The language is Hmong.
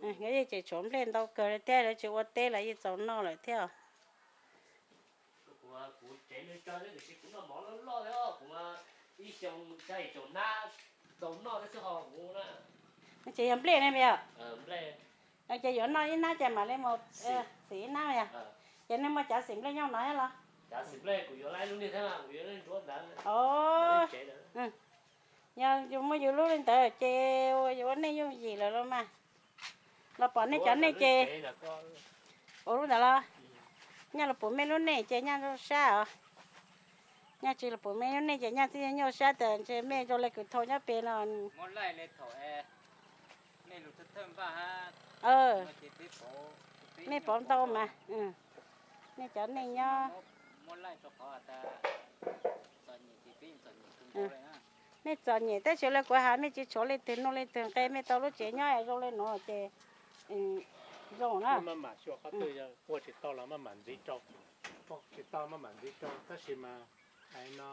Yog yeej tseem tshuav nplej ntau kawg li thiab, lawv tsis ua teb los yeej txaus noj lawm thiab. Kuv tsev nws tsawg tiam sis kuv noj mov loj loj thiab, kuv ib xyoo xya yim caum hnab txaus noj thiab xwb ho kuv na. Ces yog nplej ne yom? Ces yuav noj ib hnab ces mam li mus xim ib hnab yog? Ces nej muaj cov xim nplej nyob no thiab los? Yog yus muaj yus lub li ntawd ces yus ua nej yooj yim lawm los mas. Los pom nej cov nej ces ua lub ntawd los? Nyaj los pom mej lub nej ces nyaj zoo sab os. Nyaj tsis los pom mej lub nej ces nyaj txij nyuaj sab tas ntshe mej zoo li kws thau nyob pem no. Mej pom ntau mas. Nej cov nej nyob, nej txom nyem tab sis li kuv has mej tsis tshuav leej twg nug leej twg nqe, mej tau lub tsev nyob zoo li no ces zoo na. Ua tsis tau los maj mam ntxiv rau, tsis tau maj mam ntxiv rau tab sis mas no